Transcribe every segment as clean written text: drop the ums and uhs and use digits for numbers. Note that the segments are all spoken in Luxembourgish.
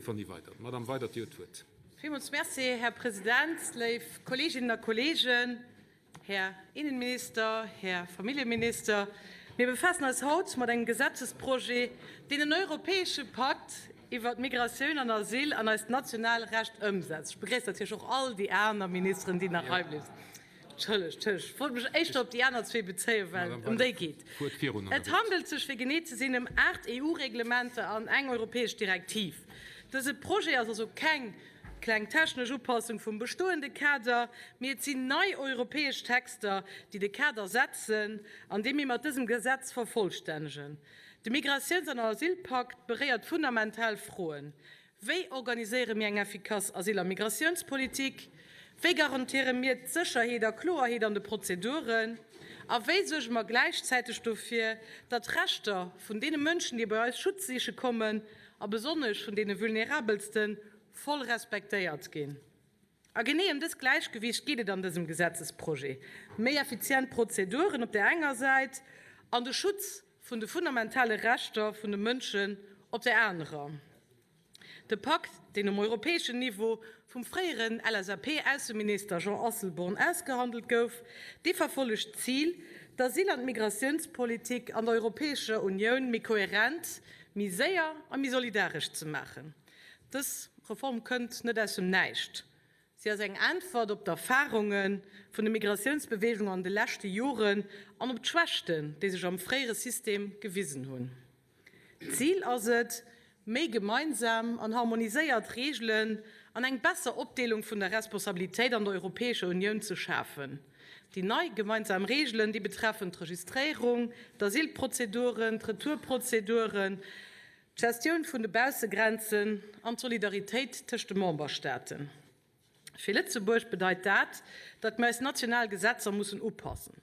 Stéphanie Weydert. Madamm Weydert, Dir hutt d'Wuert. Villmools Merci, Här President, léif Kolleeginnen a Kolleegen, Här Innenminister, Här Familljeminister. Mir befaassen eis haut mat engem Gesetzesprojet, deen en europäesche Pakt iwwert Migratioun an Asyl an eist national Recht ëmsetzt. Ech begréissen natierlech och all déi aner Ministeren, déi nach hei bliwwen sinn. Entschëllegt, ech wollt mech éischter op déi aner zwee bezéien, well et ëm déi geet. Et handelt sech, fir genee ze sinn, ëm aacht EU-Reglementer an eng europäesch Direktiv. Dëse Projet ass also keng kleng technesch Upassung vum bestoende Kader, mee et sinn nei europäesch Texter, déi de Kader setzen an dee mir mat dësem Gesetz vervollstännegen. De Migratiouns an Asylpakt beréiert fundamental Froen, Wéi organiséiere mir eng effikass Asyl a Migratiounspolitik? Wéi garantiere mir d'Sécherheet a Kloerheet an de Prozeduren? A wéi suerge mer gläichzäiteg dofir, datt d'Rechter vun deene Mënschen, déi bei eis Schutz siche kommen, a besonnesch vun deene Vulnerabelsten, voll respektéiert ginn? A genee ëm dës Gläichgewicht geet et an dësem Gesetzesprojet, méi effizient Prozeduren op där enger Säit an de Schutz vun de fundamentale Rechter vun de Mënschen op där anerer. De Pakt, deen um europäeschen Niveau vum fréieren LSAP-Ausseminister Jean Asselborn ausgehandelt gouf, dee verfollegt d'Zil, d'Asyl an d'Migratiounspolitik an der Europäescher Unioun méi kohärent, méi séier a méi solidaresch ze maachen. Dës Reform kënnt net aus dem Näischt. Si ass eng Äntwert op d'Erfarunge vun de Migratiounsbeweegungen an de leschte Joren an op d'Schwächten, déi sech am fréiere System gewisen hunn. D'Zil ass et, méi gemeinsam an harmoniséiert Reegelen an eng besser Opdeelung vun der Responsabilitéit an der Europäescher Unioun ze schafen. Déi nei gemeinsam Reegelen, déi betreffen d'Registréierung, d'Asylprozeduren, d'Retourprozeduren, D'Gestioun vun de Baussegrenzen an d'Solidaritéit tëscht de Memberstaaten. Fir Lëtzebuerg bedeit dat, datt mir eis national Gesetzer mussen upassen.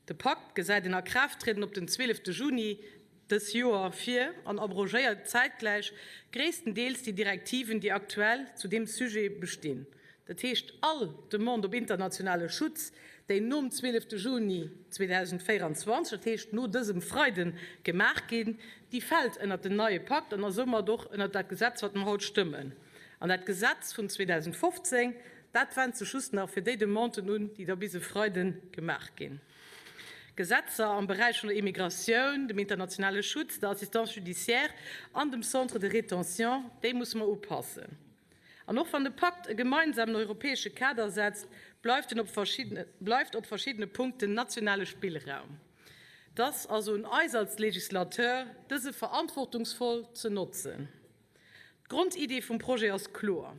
De Pakt gesäit en Akraafttrieden op den 12 Juni dës Joer vir an abrogéiert zäitgläich gréisstendeels déi Direktiven, déi aktuell zu deem Sujet bestinn. Dat heescht, all Demande op internationale Schutz, déi nom 12 Juni 2024, dat heescht no dësem Freiden, gemaach ginn, déi fält ënnert den neie Pakt an a soumat och ënnert dat Gesetz, wat mer haut stëmmen. An dat Gesetz vun 2015, dat wennt sech just nach fir déi Demanden un, déi da bis e Freide gemaach ginn. Gesetzer am Beräich vun der Immigratioun, dem internationale Schutz, der Assistance judiciaire an dem Centre de rétention, déi musse mer upassen. An och wann de Pakt e gemeinsamen europäesche Kader setzt, bleift en op bleift op verschiddene Punkten nationale Spillraum. Et ass also un eis als Législateur, dëse verantwortungsvoll ze notzen. D'Grondidee vum Projet ass kloer,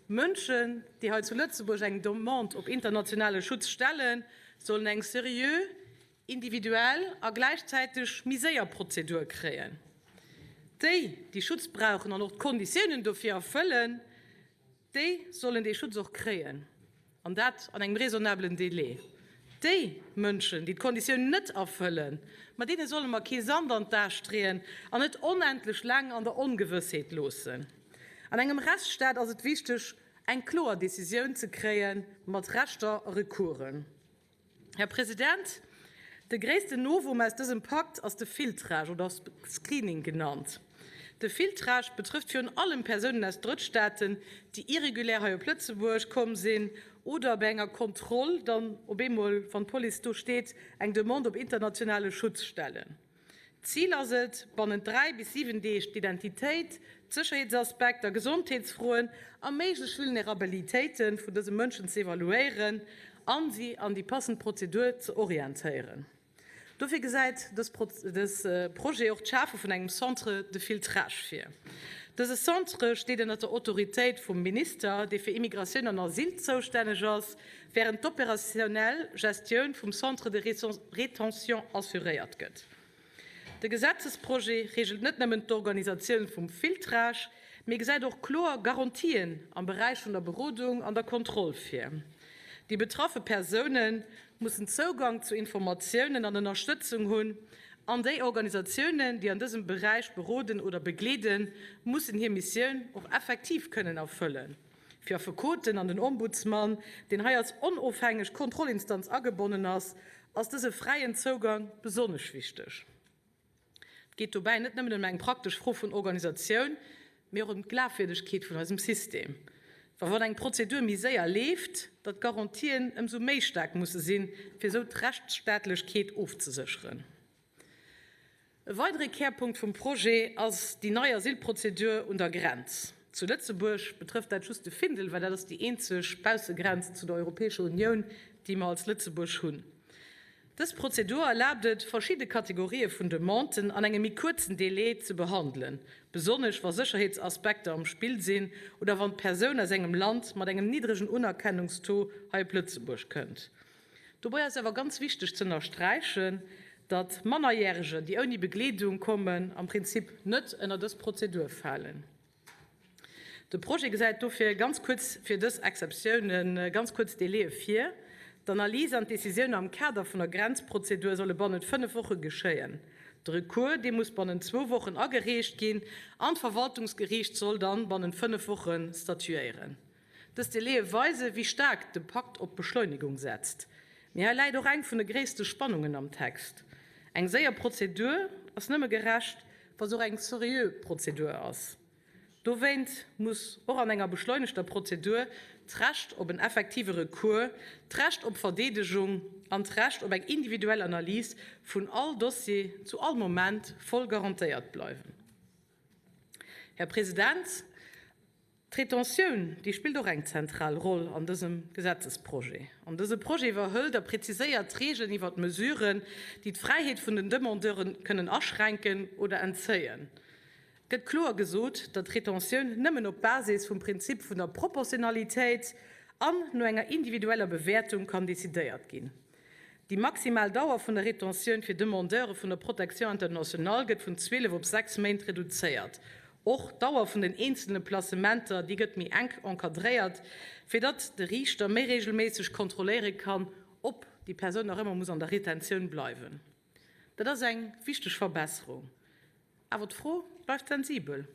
Mënschen, déi hei zu Lëtzebuerg eng Demande op internationale Schutz stellen, sollen eng seriö, individuell a gläichzäiteg méi séier Prozedur kréien. Déi, déi Schutz brauchen an och d'Konditiounen dofir erfëllen, déi sollen dee Schutz och kréien, an dat an engem raisonnablen Délai. Déi Mënschen, déi d'Konditiounen net erfëllen, ma deene solle mer kee Sand an d'A streeën an net onendlech laang an der Ongewëssheet loossen. An engem Rechtsstaat ass et wichteg, eng kloer Decisioun ze kréie mat Rechter a Recoursen. Här President, de gréissten Novum aus dësem Pakt ass de Filtrage oder Screening genannt. De Filtrage betrëfft virun allem Persounen aus Drëttstaaten, déi irregulär hei op Lëtzebuerg komm sinn oder bei enger Kontroll dann op eemol, wann d'Police do steet, eng Demande op internationale Schutz stellen. D'Zil ass et, bannent 3 bis 7 Deeg d'Identitéit, d'Sécherheetsaspekter, Gesondheetsfroen a méiglech Vulnerabilitéite vun dëse Mënschen ze evaluéieren a si an déi passend Prozedur ze orientéieren. Dofir gesäit dës Projet och d'Schafe vun engem Centre de filtrage vir. Dëse Centre steet ënner der Autoritéit vum Minister, dee fir Immigratioun an Asyl zoustänneg ass, wärend d'opérationnel Gestioun vum Centre de rétention assuréiert gëtt. De Gesetzesprojet reegelt net nëmmen d'Organisatioun vum Filtrage, mee gesäit och kloer Garantien am Beräich vun der Berodung an der Kontroll vir. Déi betraffe Persoune mussen Zougang zu Informatiounen an Ënnerstëtzung hunn an déi Organisatiounen, déi an dësem Beräich beroden oder begleeden, mussen hir Missioun och effektiv kënnen erfëllen. Fir Affekoten an den Ombudsman, deen hei als onofhängeg Kontrollinstanz agebonnen ass, ass dëse fräien Zougang besonnesch wichteg. Et geet dobäi net nëmmen ëm eng praktesch Fro vun Organisatioun. Mee och ëm d'Glafwierdegkeet vun eisem System. Well wann eng Prozedur méi séier leeft, datt d'Garantien ëmsou méi staark musse sinn, fir esou d'Rechtsstaatlechkeet ofzesécheren. E weidere Kärpunkt vum Projet ass déi nei Asylprozedur un der Grenz. Zu Lëtzebuerg betrëfft dat just de Findel, well dat ass déi eenzeg Baussegrenz zu der Europäescher Unioun, déi mer als Lëtzebuerg hunn. Dës Prozedur erlaabt et, verschidde Kategorië vun Demanden an engem méi kuerzen Delai ze behandelen, besonnesch wa Sécherheetsaspekter am Spill sinn oder wann d'Persoun aus engem Land mat engem niddregen Unerkennungstaux hei op Lëtzebuerg kënnt. Dobäi ass awer ganz wichteg ze ënnersträichen, datt Mannerjäregen, déi ouni Begleedung kommen, am Prinzip net ënner dës Prozedur falen. De Projet gesäit dofir ganz kuerz fir dës Exceptioune ganz kuerz Délaië vir. D'Analys an d'Decisioun am Kader vun der Grenzprozedur solle bannent 5 Woche geschéien. De Recours, dee muss bannent zwou Wochen agereecht ginn an d'Verwaltungsgeriicht soll dann bannent 5 Woche statuéieren. Dës Délaië weisen, wéi staark de Pakt op Beschleunigung setzt. Mee hei läit och eng vun de gréisste Spannungen am Text. Eng séier Prozedur ass nëmme gerecht, wa se och eng seriö Prozedur ass. Dowéint muss och an enger beschleunegter Prozedur d'Recht op en effektive Recours, d'Recht op Verdeedegung an d'Recht op eng individuell Analys vun all Dossier zu all Moment voll garantéiert bleiwen. Här President, D'Retentioun, déi spillt och eng zentral Roll an dësem Gesetzesprojet. An dëse Projet iwwerhëlt a preziséiert d'Regeln iwwert d'Mesuren, déi d'Fräiheet vun den Demandeure kënnen aschränken oder entzéien. Et gëtt kloer gesot, datt d'Retentioun nëmmen op Basis vum Prinzip vun der Proportionalitéit an no enger individueller Bewäertung kann decidéiert ginn. Déi maximal Dauer vun der Retentioun fir Demandeure vun der Protection internationale gëtt vun 12 op 6 Méint reduzéiert. Och d'Dauer vun den eenzelne Placementer, déi gëtt méi enk encadréiert, fir datt de Riichter méi reegelméisseg kontrolléiere kann, ob déi Persoun nach ëmmer muss an der Retentioun bleiwen. Dat ass eng wichteg Verbesserung. Awer d'Fro bleift sensibel.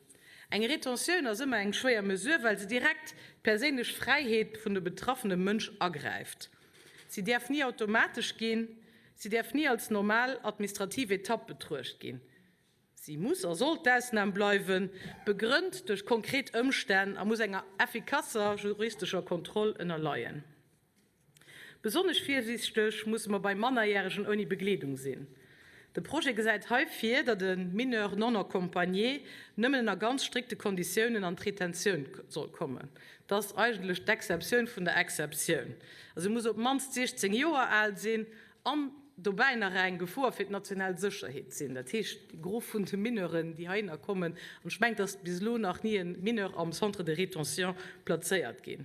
Eng Retentioun ass ëmmer eng schwéier Mesure, well se direkt d'perséinlech Fräiheet vun de betraffene Mënsch agräift. Si däerf ni automatesch ginn, si däerf ni als normal administrativ Etapp betruecht ginn. Si muss a soll d'Ausnam bleiwen, begrënnt duerch konkret Ëmstänn a muss enger effikasser juristescher Kontroll ënnerleien. Besonnesch virsiichteg musse mer bei Mannerjäregen ouni Begleedung sinn. De Projet gesäit hei vir, datt e Mineur non accompagné nëmmen ënner ganz strikte Konditiounen an d'Retentioun soll kommen. Dat ass eigentlech d'Exceptioun vun der Exceptioun. Also e muss op d'mannst 16 Joer al sinn an dobäi nach eng Gefor fir d'national Sécherheet sinn. Dat heescht, de Gros vun de Mineuren, déi heihinner kommen, an ech mengen, et ass bis elo nach ni e Mineur am Centre de rétention plazéiert ginn,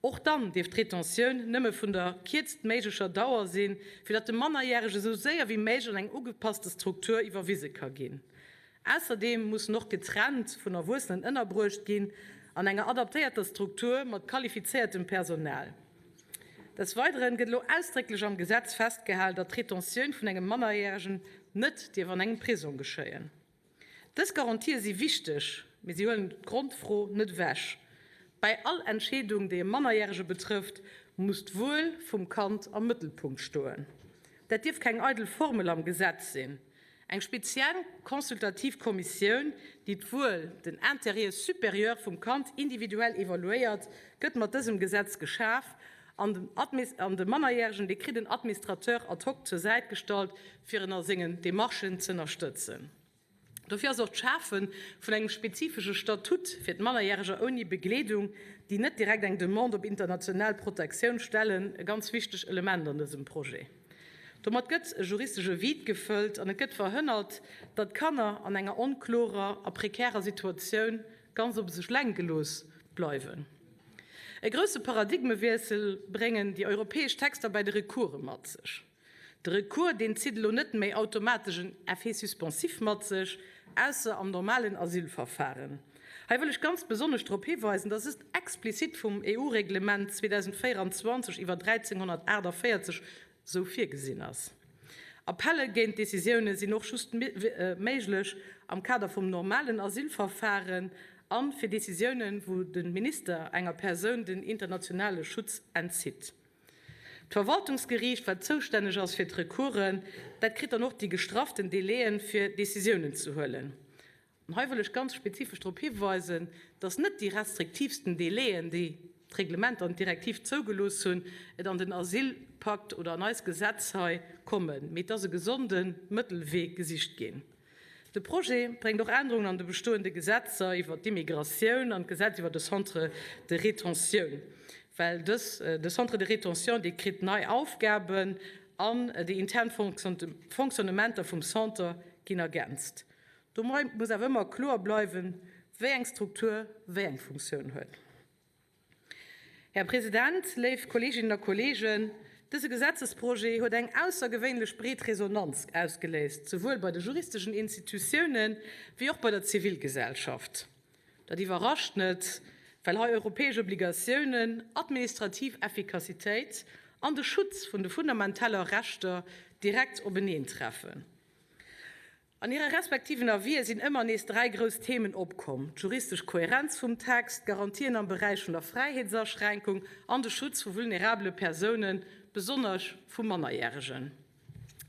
Och dann dierf d'Retentioun nëmme vun der kierztméiglecher Dauer sinn, fir datt de Mannerjärege sou séier wéi méiglech an eng ugepasste Struktur iwwerwise ka ginn. Ausserdeem muss en och getrennt vun Erwuessenen ënnerbruecht ginn, an enger adaptéierter Struktur mat qualifizéiertem Personal. Des Weideren gëtt elo ausdrécklech am Gesetz festgehal, datt d'Retentioun vun engem Mannerjäregen net dierf an engem Prisong geschéien. Dës Garantië si wichteg, mee si huelen d'Grondfro net ewech. Bäi all Entscheedung, déi e Mannerjärege betrëfft, muss d'Wuel vum Kand am Mëttelpunkt stoen. Dat dierf keng eidel Formel am Gesetz sinn. Eng speziell consultativ Kommissioun, déi d'Wuel, den Intérêt supérieur vum Kand individuell evaluéiert, gëtt mat dësem Gesetz geschaf an de Mannerjäregen, dee kritt en Administrateur ad hoc zur Säit gestallt, fir en a sengen Demarchen z'ënnerstëtzen. Dofir ass och d'Schafe vun engem spezifesche Statut fir d'Mannerjäreger ouni Begleedung, déi net direkt eng Demande op international Protektioun stellen, e ganz wichteg Element an dësem Projet. Domat gëtt e juristesche Vide gefëllt an et gëtt verhënnert, datt Kanner an enger onklorer a prekärer Situatioun ganz op sech eleng gelooss bleiwen. E grousse Paradigmewiessel bréngen déi europäesch Texter bei de Recourse mat sech. De Recours, deen zitt elo net méi automatesch en Effet suspensif mat sech, ausser am normalen Asylverfahren. Hei wëll ech ganz besonnesch drop hiweisen, dass est explizit vum EU-Reglement 2024 iwwer 1348 esou virgesinn ass. Appelle géint Décisioune sinn och just méiglech am Kader vum normalen Asylverfahren a fir Décisiounen, wou de Minister enger Persoun den internationale Schutz entzitt. D'Verwaltungsgeriicht, wat zoustänneg ass fir d'Recoursen, dat kritt dann och déi gestrafften Délaië fir Décisiounen ze huelen. An hei wëll ech ganz spezifesch drop hiweisen, dass net déi restriktivsten Délaiën, déi d'Reglement an d'Direktiv zougelooss hunn, et an den Asylpakt oder an eis Gesetz hei kommen, mee dass e gesonde Mëttelwee gesicht ginn. De Projet bréngt och Ännerungen an de bestoende Gesetzer iwwert d'Immigratioun an d'Gesetz iwwer de Centre de rétention, well dës, de Centre de rétention, dee kritt nei Aufgaben an déi intern Fonctionnementer vum Centre ginn ergänzt. Dobäi muss awer ëmmer kloer bleiwen, wéi eng Struktur wéi eng Funktioun huet. Här President, léif Kolleeginnen a Kolleegen, dëse Gesetzesprojet huet eng aussergewéinlech breet Resonanz ausgeléist, souwuel bei de juristeschen Institutiounen wéi och bei der Zivilgesellschaft. Dat iwwerrascht net, well hei europäesch Obligatiounen, administrativ Effikassitéit an de Schutz vun de fundamentaler Rechter direkt openeentreffen. An hire respektiven Avisë sinn ëmmer nees dräi grouss Themen opkomm, d'juristesch Kohärenz vum Text, d'Garantien am Beräich vun der Fräiheetsaschränkung an de Schutz vu vulnerabele Persounen, besonnesch vu Mannerjäregen.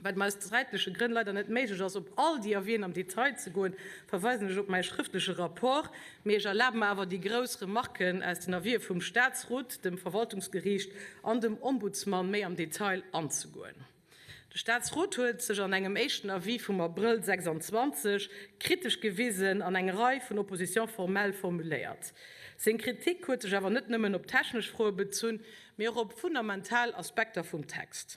Well et mer aus zäitleche Grënn leider net méiglech ass, op all déi Avisen am Detail ze goen, verweisen ech op mäi schrëftleche Rapport. Mee ech erlabe mer awer, déi grouss Remarken aus den Avisë vum Statsrot, dem Verwaltungsgeriicht an dem Ombudsman méi am Detail anzegoen. De Staatsrot huet sech an engem éischten Avis vum Abrëll 26 kritesch gewisen an eng Rei vun Oppositions formelles formuléiert. Seng Kritik huet sech awer net nëmmen op technesch Froe bezunn, mee och op fundamental Aspekter vum Text.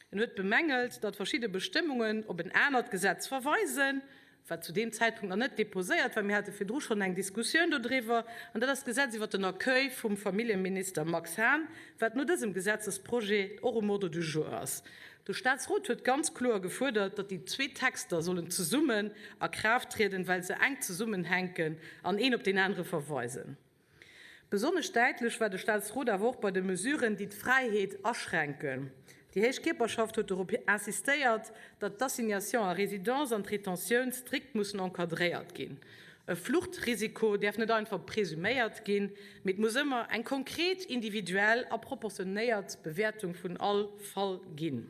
En huet bemängelt, datt verschidde Bestëmmungen op en anert Gesetz verweisen, wat zu deem Zäitpunkt nach net déposéiert war, mir hate virdru schonn eng Diskussioun dodriwwer, an dat ass d'Gesetz iwwert den Accueil vum Familljeminister Max Hahn, wat no dësem Gesetzesprojet och um Ordre du jour ass. De Statsrot huet ganz kloer gefuerdert, datt déi zwee Texter sollen zesummen a Kraaft trieden, well se enk zesummenhänken an een op deen anere verweisen. Besonnesch däitlech war de Staatsrot awer och bei de Mesuren, déi d'Fräiheet aschränken. Déi héich Kierperschaft huet dorop insistéiert, datt d'Assignation à résidence an d'Retentioun strikt mussen encadréiert ginn. E Fluchtrisiko däerf net einfach presuméiert ginn, mee et muss ëmmer eng konkret, individuell a proportionéiert Bewäertung vun all Fall ginn.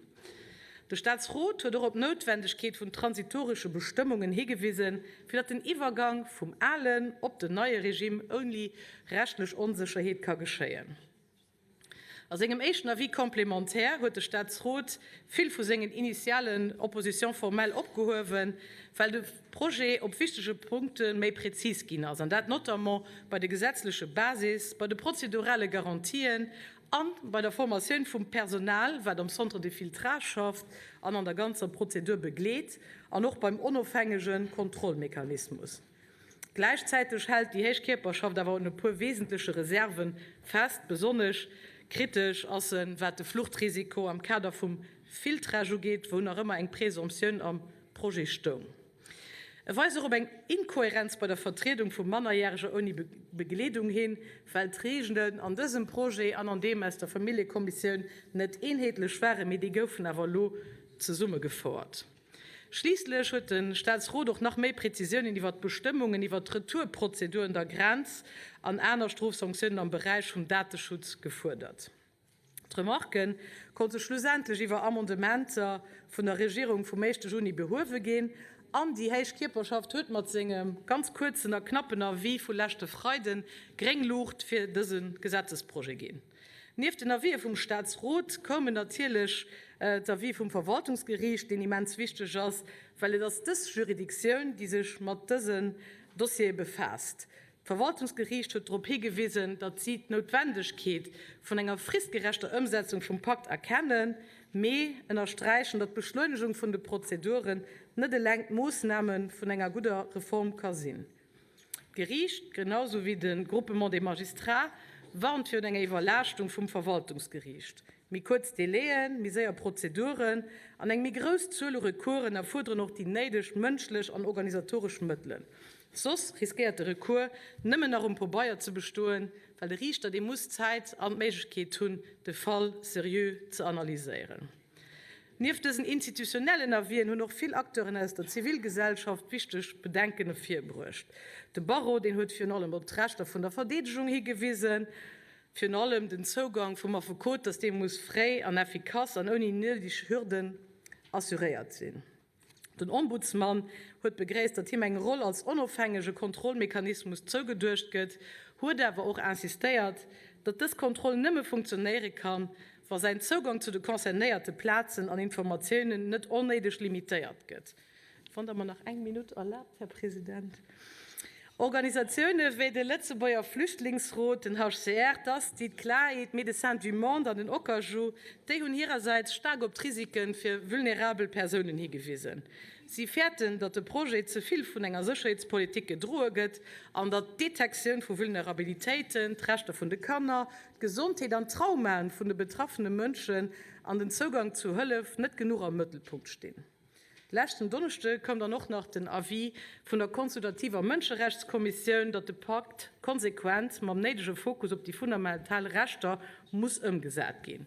De Staatsrot huet och op d'Noutwendegkeet vun transitoresche Bestëmmungen higewisen, fir datt den Iwwergang vum alen op den neie Regime ouni rechtlech Onsécherheet ka geschéien. A sengem éischten Avis complémentaire huet de Staatsrot vill vu sengen initialen Oppositions formelles opgehuewen, well de Projet op wichtege Punkte méi prezis ginn ass, an dat notamment bei de gesetzleche Basis, bei de prozedurale Garantien A bei der Formatioun vum Personal, wat am Centre de filtrage schafft an an der ganzer Prozedur begleet, an och beim onofhängege Kontrollmechanismus. Gläichzäiteg hält déi héich Kierperschaft awer un e puer wesentleche Reserve fest. Besonnesch kritesch ass se, wat de Fluchtrisiko am Kader vum Filtrage ugeet, wou nach ëmmer eng Présomptioun am Projet stoung. E weist och op eng Inkohärenz bei der Vertriedung vu Mannerjäreger ouni Begleedung hin, well d'Reegelen an dësem Projet an an deem aus der Familljekommissioun net eenheetlech waren, mee déi goufen awer elo zesummegefouert. Schliisslech huet de Staatsrot och nach méi Prezisiounen iwwert d'Bestëmmungen iwwert d'Retourprozedur un der Grenz an aner Strofsanktiounen am Beräich vum Dateschutz gefuerdert. D'Remarke konnte schlussendlech iwwer Amendementer vun der Regierung vum éischte Juni behuewe ginn an déi héich Kierperschaft huet mat sengem ganz kuerzen a knappen Avis vu leschte Freiden gréng Luucht fir dëse Gesetzesprojet ginn. Nieft den Avisë vum Staatsrot koumen natierlech d'Avis vum Verwaltungsgeriicht, deen immens wichteg ass, well et ass dës Juridictioun, déi sech mat dësen Dossiere befaasst. D'Verwaltungsgeriicht huet drop higewisen, datt si d'Noutwendegkeet vun enger fristgerechter Ëmsetzung vum Pakt erkennen, mee ënnersträichen, datt d'Beschleunegung vun de Prozeduren net eleng d'Moossname vun enger gudder Reform ka sinn. D'Geriicht, genau sou wéi de Groupement des magistrats, warnt virun enger Iwwerlaaschtung vum Verwaltungsgeriicht. Méi kuerz Délaiën, méi séier Prozeduren an eng méi grouss Zuel u Recoursen erfuerderen och déi néideg mënschlech an organisatoresch Mëttelen. Soss riskéiert de Recours nëmmen nach um Pobeier ze bestoen, well de Riichter, dee muss d'Zäit an d'Méiglechkeet hunn, de Fall seriö ze analyséieren. Nieft dësen institutionellen Avisen hunn och vill Acteuren aus der Zivilgesellschaft wichteg Bedenken ervirbruecht. De Barreau, deen huet virun allem op d'Rechter vun der Verdeedegung higewisen, virun allem den Zougang vum Affekot, datt dee muss fréi an effikass an ouni néideg Hürden assuréiert sinn. Den Ombudsman huet begréisst, datt him eng Roll als onofhängege Kontrollmechanismus zougeduecht gëtt, huet awer och insistéiert, datt dës Kontroll nëmme funktionéiere kann, wa säin Zougang zu de concernéierte Plazen an Informatiounen net onnéideg limitéiert gëtt. Wann Der mer nach eng Minutt erlaabt, Här President. Organisatioune wéi de Lëtzebuerger Flüchtlingsrot, den HCR, d'ASTI, d'CLAE, d'Médecins du Monde an den Okaju, déi hunn hirersäits staark op d'Risike fir vulnerabel Persounen higewisen. Si fäerten, datt de Projet ze vill vun enger Sécherheetspolitik gedroe gëtt an datt d'Detektioun vu Vulnerabilitéiten, d'Rechter vun de Kanner, d'Gesondheet an d'Traumaen vun de betraffene Mënschen an den Zougang zu Hëllef net genuch am Mëttelpunkt stinn. Leschten Donneschde koum dann och nach den Avis vun der consultativer Mënscherechtskommissioun, datt de Pakt konsequent mam néidege Fokus op déi fundamental Rechter muss ëmgesat ginn.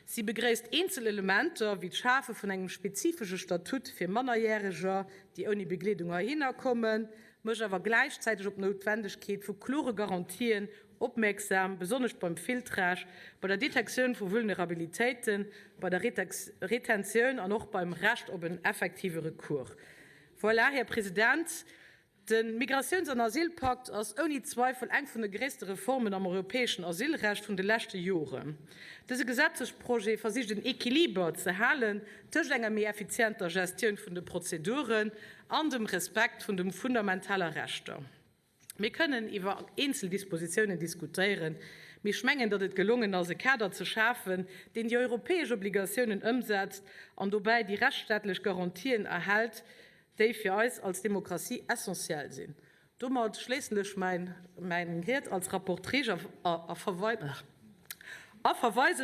Si begréisst eenzel Elementer, wéi d'Schafe vun engem spezifesche Statut fir Mannerjäreger, déi ouni Begleedung heihinner kommen, mécht awer gläichzäiteg op d'Noutwendegkeet vu klore Garantien Opmierksam, besonnesch beim Filtrage, bei der Detektioun vu Vulnerabilitéiten, bei der Retentioun an och beim Recht op en effektive Recours. Voilà, Här President, de Migratiouns an Asylpakt ass ouni Zweifel eng vun de gréisste Reformen am europäeschen Asylrecht vun de leschte Joren. Dëse Gesetzesprojet versicht en Equiliber ze halen tëscht enger méi effizienter Gestioun vun de Prozeduren an dem Respekt vun de fundamentaler Rechter. Mir kënnen iwwer eenzel Dispositiounen diskutéieren, mee ech mengen, datt et gelongen ass, e Kader ze schafen, deen déi europäesch Obligatiounen ëmsetzt an dobäi déi rechtsstaatlech Garantien erhält, déi fir eis als Demokratie essentiell sinn. Domat schléissen ech mäin Ried als Rapportrice a verweise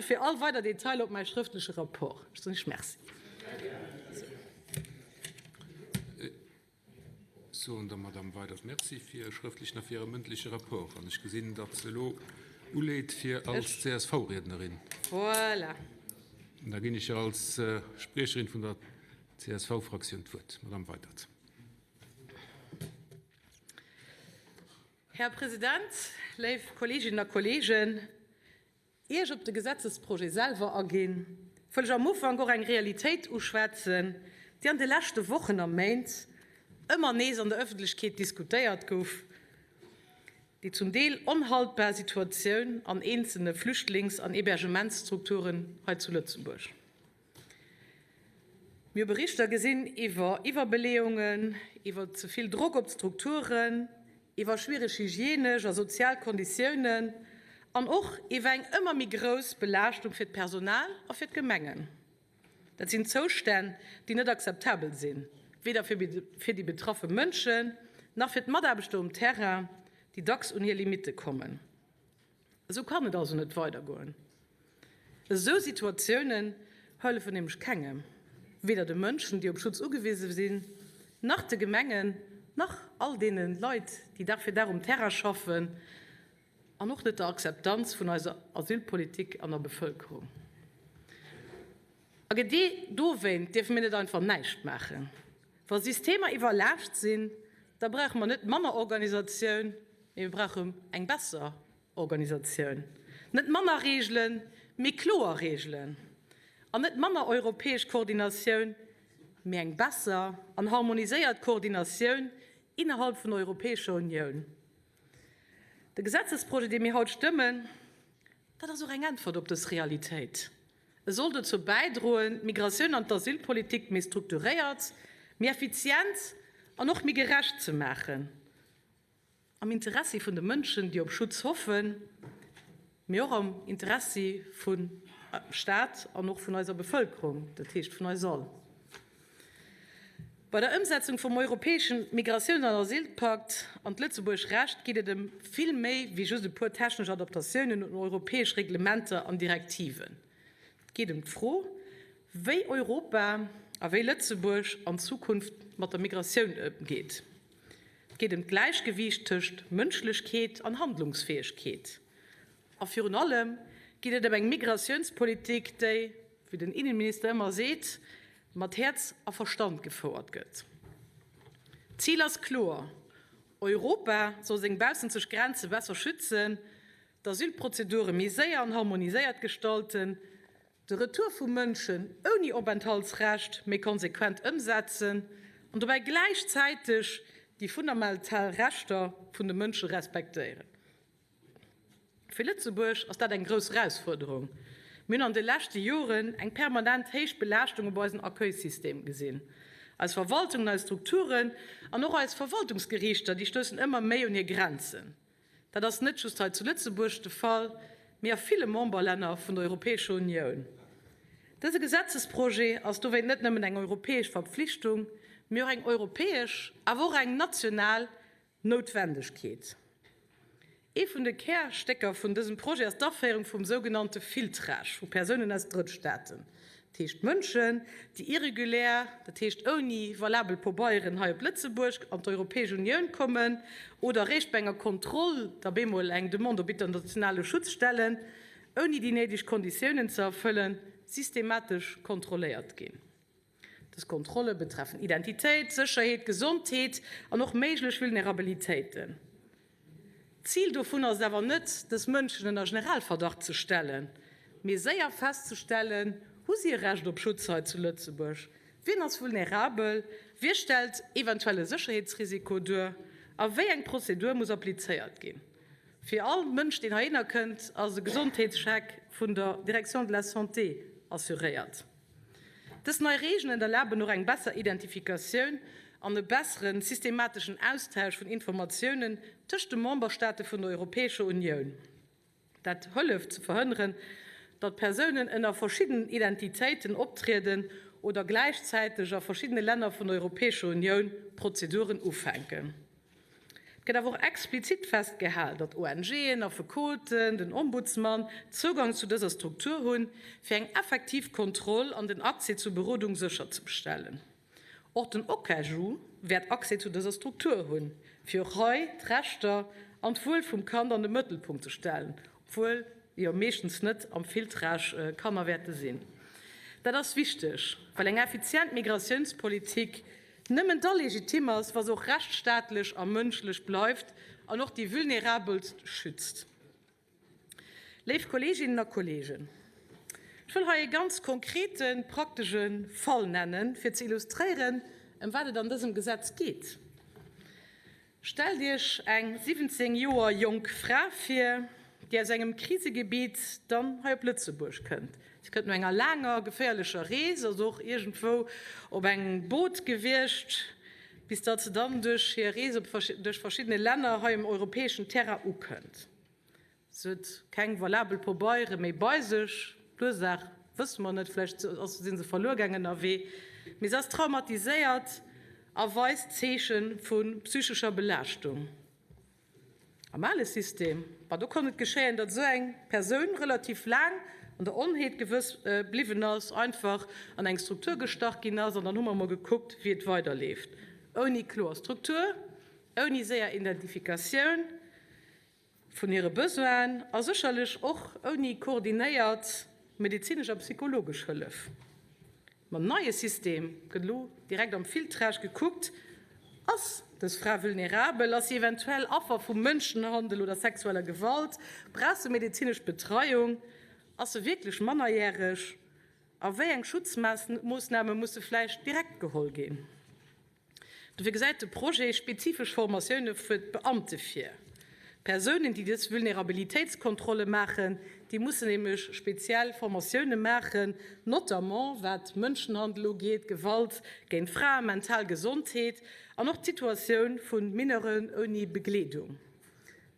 fir all weider Detailer op mäi schrëftleche Rapport. Ech soen Iech Merci. Soen der Madamm Weydert Merci fir e schrëftlechen a fir e mëndleche Rapport. An ech gesinn, datt se elo uleet fir als CSV-Riednerin. Voilà. Da ginn ech hir als Spriecherin vun der CSV-Fraktioun d'Wuert. Madamm Weydert. Här President, léif Kolleeginnen a Kolleegen, Ier ech op de Gesetzesprojet selwer aginn, wëll ech am Ufank och eng Realitéit uschwätzen, déi an de leschte Wochen a Méint ëmmer nees an der Ëffentlechkeet diskutéiert gouf, déi zum Deel onhaltbar Situatioun an eenzelne Flüchtlings an Hébergementsstrukturen hei zu Lëtzebuerg. Mir hu Berichter gesinn iwwer Iwwerbeleeungen, iwwer ze vill Drock op d'Strukturen, iwwer schwiereg hygienesch a sozial Konditiounen an och iwwer eng ëmmer méi grouss Belaaschtung fir d'Personal a fir d'Gemengen. Dat sinn Zoustänn, déi net akzeptabel sinn, weder fir déi betraffe Mënschen nach fir d'Mataarbechter um Terrain, déi dacks un hir Limitte kommen. Esou kann et also net weidergoen. Esou Situatiounen hëllefen nämlech kengem, weder de Mënschen, déi op Schutz ugewise sinn, nach de Gemengen, nach all deene Leit, déi Dag fir Dag um Terrain schaffen, an och net der Akzeptanz vun eiser Asylpolitik an der Bevëlkerung. A genee dowéint dierfe mir net einfach näischt maachen. Wa Systemer iwwerlaascht sinn, da brauche mer net manner Organisatioun, mee mir brauche eng besser Organisatioun. Net manner Reegelen, mee kloer Reegelen. An net manner europäesch Koordinatioun, mee eng besser an harmoniséiert Koordinatioun innerhalb vun der Europäescher Unioun. De Gesetzesprojet, dee mir haut stëmmen, dat ass och eng Äntwert op dës Realitéit. E soll dozou bäidroen, d'Migratioun an d'Asylpolitik méi strukturéiert, méi effizient an och méi gerecht ze maachen, am Interessi vun de Mënschen, déi op Schutz hoffen, mee och am Interessi vum Staat an och vun eiser Bevëlkerung, dat heescht vun eis all. Bei der Ëmsetzung vum europäesche Migratiouns an Asylpakt an d'lëtzebuergesch Recht geet et ëm vill méi wéi just e puer technesch Adaptatiounen un europäesch Reglementer an Direktiven. Et geet ëm d'Fro, wéi Europa a wéi Lëtzebuerg an Zukunft mat der Migratioun ëmgeet. Et geet ëm d'Gläichgewiicht tëscht Mënschlechkeet an Handlungsfäegkeet. A virun allem geet et ëm eng Migratiounspolitik, déi, wéi den Innenminister ëmmer seet, mat Häerz a Verstand gefouert gëtt. D'Zil ass kloer, Europa soll seng baussenzeg Grenze besser schützen, d'Asylprozedure méi séier an harmoniséiert gestalten, de Retour vu Mënschen ouni Openthaltsrecht méi konsequent ëmsetzen. an dobäi gläichzäiteg déi fundamental Rechter vun de Mënsche respektéieren. Fir Lëtzebuerg ass dat eng grouss Erausfuerderung. Mir hunn an de leschte Joren eng permanent héich Belaaschtung op eisen Accueilsystem gesinn. Eis Verwaltungen, eis Strukturen an och eis Verwaltungsgeriichter, déi stoussen ëmmer méi un hir Grenzen. Dat ass net just hei zu Lëtzebuerg de Fall, mee a ville Memberlänner vun der Europäescher Unioun. Dëse Gesetzesprojet ass dowéint net nëmmen eng europäesch Verpflichtung, mee och eng europäesch, awer och eng national Noutwendegkeet. Ee vun de Kärstécker vun dësem Projet ass d'Aféierung vum sougenannte Filtrage vu Persounen aus Drëttstaaten, dat heescht Mënschen, déi irregulär, dat heescht ouni valabel Pobeieren hei op Lëtzebuerg an d'Europäesch Unioun kommen oder eréischt bei enger Kontroll da bemol eng Demande op internationale Schutz stellen, ouni déi néideg Konditiounen ze erfëllen, systematesch kontrolléiert ginn. Dës Kontrolle betreffen Identitéit, Sécherheet, Gesondheet an och méiglech Vulnerabilitéiten. D'Zil dovun ass et awer net, dës Mënschen ënner Generalverdacht ze stellen, mee séier festzestellen, Hu si e Recht op Schutz hei zu Lëtzebuerg? Wien ass vulnerabel? Wie stellt eventuell e Sécherheetsrisiko duer? A wéi eng Prozedur muss applizéiert ginn? Fir all Mënsch, deen heihinner kënnt, ass e Gesondheetscheck vun der Direction de la Santé assuréiert. Dës nei Reegelen erlaben och eng besser Identifikatioun an e bessere systemateschen Austausch vun Informatiounen tëscht de Memberstaate vun der Europäescher Unioun. Dat hëlleft ze verhënneren, datt Persounen ënner verschiddenen Identitéiten optrieden oder gläichzäiteg a verschiddene Länner vun der Europäescher Unioun Prozeduren ufänken. Et gëtt awer och explizit festgehal, datt ONGen, Affekoten, den Ombudsman Zougang zu dëser Struktur hunn, fir eng effektiv Kontroll an den Accès zu Berodung sécherzestellen. Och den OCAJU wäert Accès zu dëser Struktur hunn, fir och hei d'Rechter an d'Wuel vum Kand an de Mëttelpunkt ze stellen, obwuel jo meeschtens net am Filtrage Kanner wäerte sinn. Dat ass wichteg, well eng effizient Migratiounspolitik nëmmen da legitim ass, wa se och rechtsstaatlech a mënschlech bleift an och déi Vulnerabelst schützt. Léif Kolleeginnen a Kolleegen, ech wëll hei e ganz konkrete praktesche Fall nennen, fir ze illustréieren, ëm wat et an dësem Gesetz geet. Stellt Iech eng 17 Joer jonk Fra vir, déi aus engem Krisegebiet dann hei op Lëtzebuerg kënnt. Si kënnt no enger laanger, geféierlecher Rees, ass och iergendwou op engem Boot gewiescht, bis datt se dann duerch hir Rees duerch verschiddene Länner hei um europäeschen Terrain ukënnt. Se huet keng valabel Pobeiere méi bei sech. D'Ursaach wësse mer net, vläicht si se verluer gaangen ënnerwee. Mee se ass traumatiséiert a weist Zeeche vu psychescher Belaaschtung. Am ale System, ma do konnt et geschéien, datt esou eng Persoun relativ laang an der Onheet gewëss bliwwen ass, einfach an eng Struktur gestach ginn ass an dann hu mer emol gekuckt, wéi et weiderleeft. Ouni kloer Struktur, ouni séier Identifikatioun. Vun hire Besoinen a sécherlech och ouni koordinéiert medezinesch a psychologesch Hëllef. Mam neie System gëtt elo direkt am Filtrage gekuckt, Ass dës Fra vulnerabel, ass si eventuell Affer vu Mënschenhandel oder sexueller Gewalt, brauch se medezinesch Betreiung, ass se wierklech mannerjäreg a wéi eng Schutzmoossname musse vläicht direkt geholl ginn? Dofir gesäit de Projet spezifesch Formatioune fir d'Beamte vir. Persounen, déi dës Vulnerabilitéitskontrolle maachen, déi mussen nämlech speziell Formatioune maachen, notamment wat Mënschenhandel ugeet, Gewalt géint Frae, mental Gesondheet an och d'Situatioun vu Mineuren ouni Begleedung.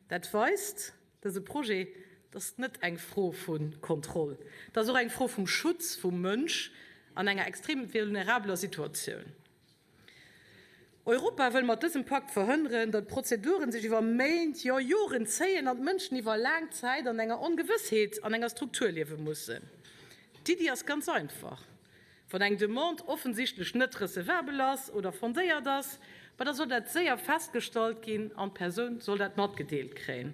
Dat weist dëse Projet, et ass net eng Fro vu Kontroll, et ass och eng Fro vum Schutz vum Mënsch an enger extrem vulnerabeler Situatioun. Europa wëll mat dësem Pakt verhënneren, datt d'Prozeduren sech iwwer Méint, jo Joren zéien an d'Mënschen iwwer laang Zäit an enger Ongewëssheet an enger Struktur liewe mussen. D'Iddi ass ganz einfach, Wann eng Demande offensichtlech net recevabel ass oder fondéiert ass, ma da soll dat séier festgestallt ginn an d'Persoun soll dat matgedeelt kréien.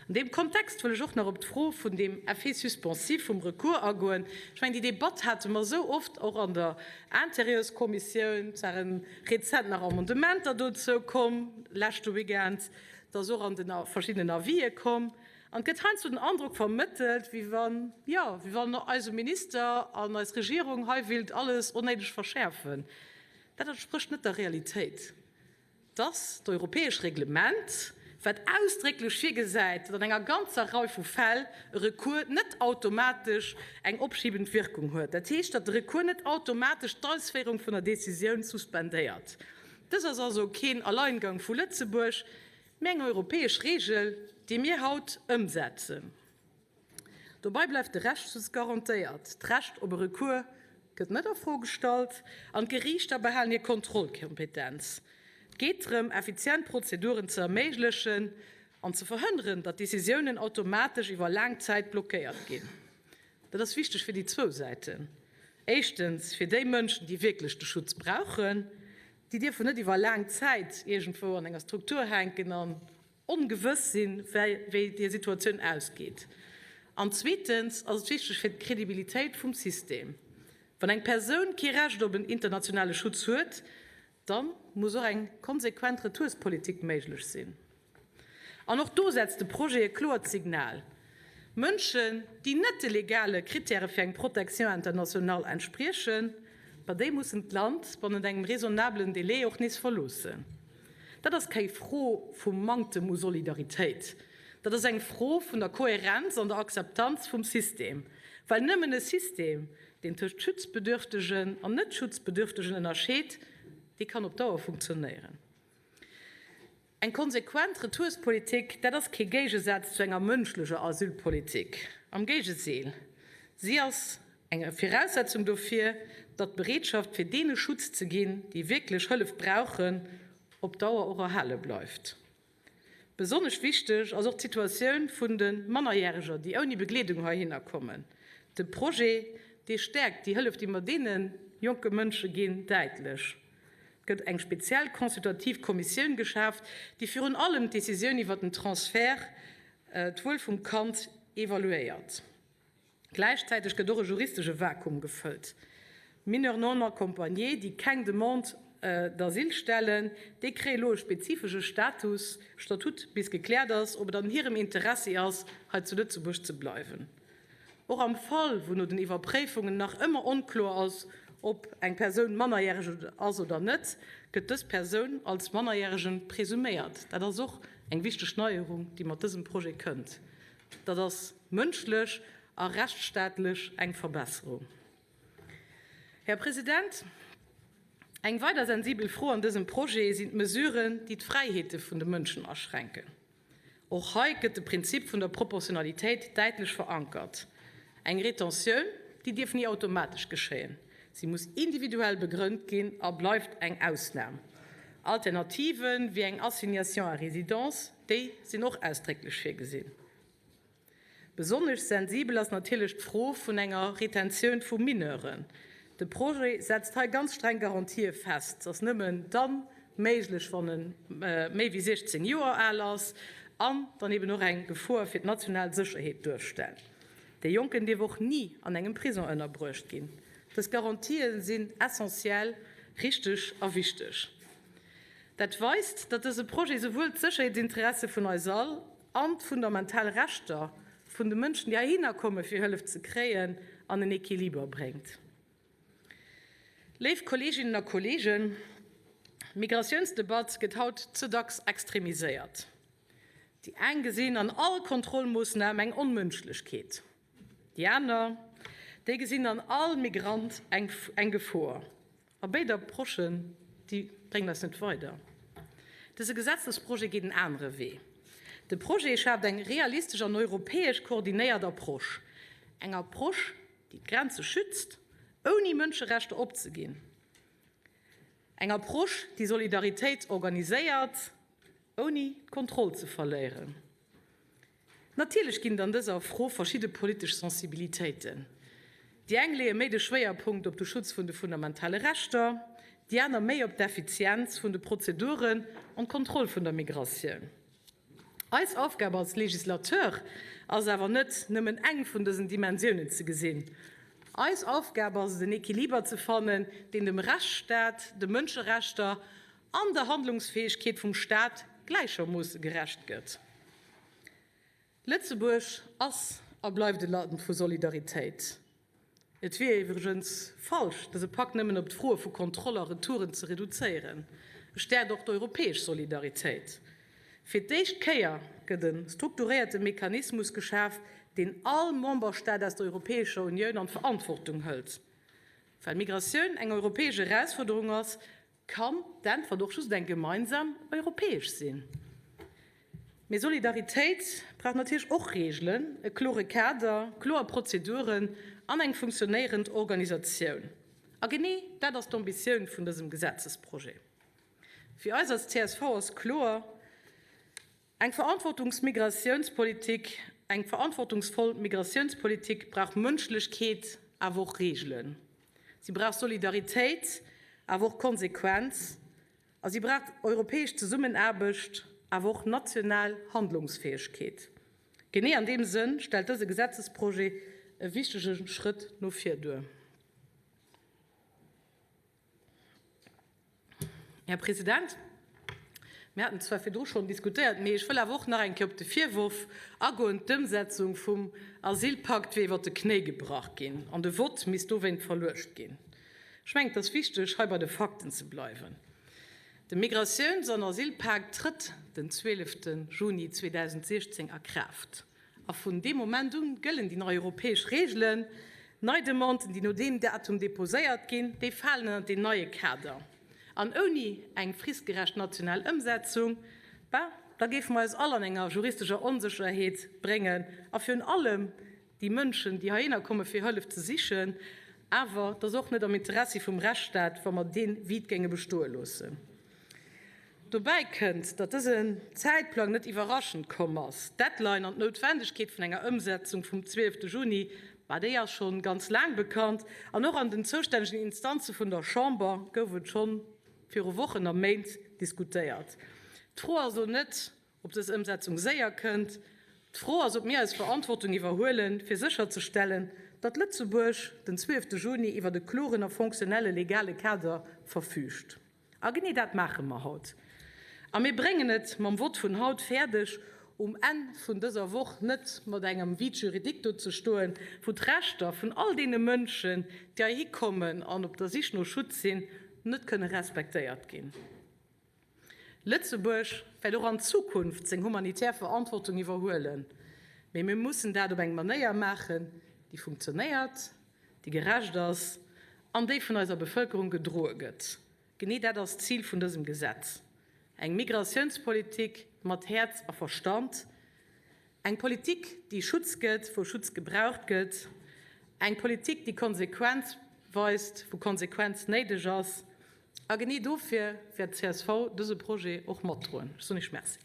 An deem Kontext wëll ech och nach op d'Fro vun deem Effet suspensif vum Recours agoen. Ech mengen, déi Debatt hate mer esou oft och an der Intérieurskommissioun. Et ware rezent nach Amendementer dozou komm, leschte Weekend. Et ass och an de verschiddenen Avisë komm. An et gëtt heiansdo den Androck vermëttelt, wéi wann, jo, wéi wann eise Minister an eis Regierung hei willt alles onnéideg verschäerfen. Dat entsprécht net der Realitéit. Et ass d'europäesch Reglement, wat ausdrécklech virgesäit, datt an enger ganzer Rei vu Fäll e Recours net automatesch eng opschiebend Wirkung huet. Dat heescht, datt de Recours net automatesch d'Ausféierung vun der Décisioun suspendéiert. Dës ass also keen Alleingang vu Lëtzebuerg, mee eng europäesch Regel, déi mir haut ëmsetzen. Dobei bleift de Rechtsschutz garantéiert, d'Recht op e Recours gëtt net a Fro gestallt an d'Geriichter behalen hir Kontrollkompetenz. Et geet drëm, effizient Prozeduren ze erméiglechen an ze verhënneren, datt Decisiounen automatesch iwwer laang Zäit blockéiert ginn. Dat ass wichteg fir déi zwou Säiten. Éischtens fir déi Mënschen, déi wierklech de Schutz brauchen. Déi dierfen net iwwer laang Zäit iergendwou an enger Struktur hänken an ongewëss sinn, wéi déi Situatioun ausgeet. An zweetens ass et wichteg fir d'Credibilitéit vum System. Wann eng Persoun kee Recht op en internationale Schutz huet, da muss och eng konsequent Retourspolitik méiglech sinn. An och do setzt de Projet e kloert Signal, Mënschen, déi net de legale Krittäre fir eng Protection internationale entspriechen, ma déi mussen d'Land bannent engem raisonnablen Delai och nees verloossen. Dat ass keng Fro vum Manktem u Solidaritéit, dat ass eng Fro vun der Kohärenz an der Akzeptanz vum System. Well nëmmen e System, deen tëscht Schutzbedürftegen an Net-Schutzbedürftegen ënnerscheet, dee kann op Dauer funktionéieren. Eng konsequent Retourspolitik, dat ass kee Géigesaz zu enger mënschlecher Asylpolitik. Am Géigeseel, si ass eng Viraussetzung dofir, datt d'Bereetschaft fir deene Schutz ze ginn, déi wierklech Hëllef brauchen, op Dauer och erhale bleift. Besonnesch wichteg ass och d'Situatioun vun de Mannerjäreger, déi ouni Begleedung heihinner kommen. De Projet, dee stäerkt déi Hëllef, déi mer deene jonke Mënsche ginn, däitlech. Et gëtt eng speziell consultativ Kommissioun geschaaft, déi virun allem d'Decisioun iwwert den Transfert, d'Wuel vum Kand evaluéiert. Gläichzäiteg gëtt och e juristesche Vakuum gefëllt. Mineurs non accompagnés, déi keng Demande d'asile stellen, déi kréie lo e spezifesche Status, Statut, bis gekläert ass, ob et an hirem Interessi ass, hei zu Lëtzebuerg ze bleiwen. Och am Fall, wou no den Iwwerpréifungen nach ëmmer onkloer ass, ob eng Persoun mannerjäreg ass oder net, gëtt dës Persoun als mannerjärege presuméiert. Dat ass och eng wichteg Neierung, déi mat dësem Projet kënnt. Dat ass mënschlech a rechtsstaatlech eng Verbesserung. Här President, eng weider sensibel Fro an dësem Projet sinn d'Mesuren, déi d'Fräiheete vun de Mënschen aschränken. Och hei gëtt de Prinzip vun der Proportionalitéit däitlech verankert. Eng Retentioun, déi dierf ni automatesch geschéien. Si muss individuell begrënnt ginn a bleift eng Ausnam. Alternativen, wéi eng Assignation à résidence, Déi sinn och ausdrécklech virgesinn. Besonnesch sensibel ass natierlech d'Fro vun enger Retentioun vu Mineuren. De Projet setzt hei ganz streng Garantië fest. Se ass nëmmen da méiglech, wann e méi wéi 16 Joer al ass an dann eben och eng Gefor fir d'national Sécherheet duerstellt. Dee Jonken dierf och ni an engem Prison ënnerbruecht ginn. Dës Garantië sinn essentiell, richteg a wichteg. Dat weist, datt dëse Projet souwuel d'Sécherheetsinteresse vun eis all an d'fundamental Rechter vun de Mënschen, déi heihinner komme fir Hëllef ze kréien, an en Equiliber bréngt. Léif Kolleeginnen a Kolleegen, d'Migratiounsdebatt gëtt haut ze dacks extremiséiert. Déi eng gesinn an all Kontrollmoossnam eng Onmënschlechkeet. Déi aner, déi gesinn an all Migrant eng Gefor. A béid Approchen, déi bréngen eis net weider. Dëse Gesetzesprojet geet en anere Wee. De Projet schaaft eng realistesch an europäesch koordinéiert Approche. Eng Approche, déi d'Grenze schützt, ouni Mënscherechter opzeginn. Eng Approche, déi Solidaritéit organiséiert, ouni d'Kontroll ze verléieren. Natierlech ginn et an dëser Fro verschidde politesch Sensibilitéiten. Déi eng leeë méi de Schwéierpunkt op de Schutz vun de fundamentale Rechter, déi aner méi op d'Effizienz vun de Prozeduren an d'Kontroll vun der Migratioun. Eis Aufgab als Legislateur ass awer net, nëmmen eng vun dësen Dimensiounen ze gesinn. Eis Aufgab ass et, en Equiliber ze fannen, deen dem Rechtsstaat, de Mënscherechter an der Handlungsfäegkeet vum Staat gläichermoosse gerecht gëtt. Lëtzebuerg ass a bleift e Land vu Solidaritéit. Et wier iwwregens falsch, dëse Pak nëmmen op d'Froe vu Kontroll a Retouren ze reduzéieren. E stäerkt och d'europäesch Solidaritéit. Fir d'éischt Kéier gëtt e strukturéierte Mechanismus geschaf, deen all Memberstaat aus der Europäescher Unioun an d'Verantwortung hëlt. Well Migratioun eng europäesch Erausfuerderung ass, kann d'Äntwert och just eng gemeinsam europäesch sinn. Mee Solidaritéit brauch natierlech och Reegelen, e klore Kader, kloer Prozeduren an eng funktionéierend Organisatioun. A genee dat ass d'Ambitioun vun dësem Gesetzesprojet. Fir eis als csv ass kloer, Eng Verantwortungsmigratiounspolitik, eng verantwortungsvoll Migratiounspolitik brauch Mënschlechkeet, awer och Reegelen. Si brauch Solidaritéit, awer och Konsequenz. A si brauch europäesch Zesummenaarbecht, awer och national Handlungsfäegkeet. Genee an deem Sënn stellt dëse Gesetzesprojet e wichtege Schrëtt no vir duer. Här President, mir haten zwar virdru schonn diskutéiert, mee ech wëll awer och nach eng Kéier op de Virwurf agoen, d'Ëmsetzung vum Asylpakt wier iwwert de Knéi gebrach ginn an de Vott misst dowéint verluecht ginn. Ech mengen, et ass wichteg, hei bei de Fakten ze bleiwen. De Migratiouns an Asylpak trëtt den 12 Juni 2016 a Kraaft. A vun deem Moment un gëllen déi nei europäesch Reegelen. Nei Demanden, déi no deem Datum deposéiert ginn, déi falen ënnert deen neie Kader. An ouni eng fristgerecht national Ëmsetzung, bah, da géife mer eis all an enger juristescher Onsécherheet bréngen a virun allem déi Mënschen, déi heihinner komme fir Hëllef ze sichen. Awer et ass och net am Interessi vum Rechtsstaat, wa mer dee Vide géinge bestoe loossen. Dobäi kënnt, datt dësen Zäitplang net iwwerraschend komm ass. D'Deadline an d'Noutwendegkeet vun enger Ëmsetzung vum 12 Juni, ma déi ass schonn ganz laang bekannt an och an den zoustännegen Instanze vun der Chamber gouf et schonn viru Wochen a Méint diskutéiert. D'Fro ass elo net, ob dës Ëmsetzung séier kënnt. D'Fro ass, ob mir eis Verantwortung iwwerhuelen, fir sécherzestellen, datt Lëtzebuerg den 12 Juni iwwert e kloren a fonctionnelle legale Kader verfüügt. A genee dat maache mer haut. A mir bréngen et mam Vott vun haut fäerdeg, um Enn vun dëser Woch net mat engem Vide juridique do ze stoen, wou d'Rechter vun all deene Mënschen, déi heihi kommen an op der Sich no Schutz sinn, net kënne respektéiert ginn. Lëtzebuerg wäert och an Zukunft seng humanitär Verantwortung iwwerhuelen, mee mir mussen dat op eng Manéier maachen, déi funktionéiert, déi gerecht ass an déi vun eiser Bevëlkerung gedroe gëtt. Genee dat ass d'Zil vun dësem Gesetz, eng Migratiounspolitik mat Häerz a Verstand, eng Politik, déi Schutz gëtt, wou Schutz gebraucht gëtt, eng Politik, déi Konsequenz weist, wou Konsequenz néideg ass. A genee dofir wäert d'CSV dëse Projet och matdroen. Ech soen Iech Merci.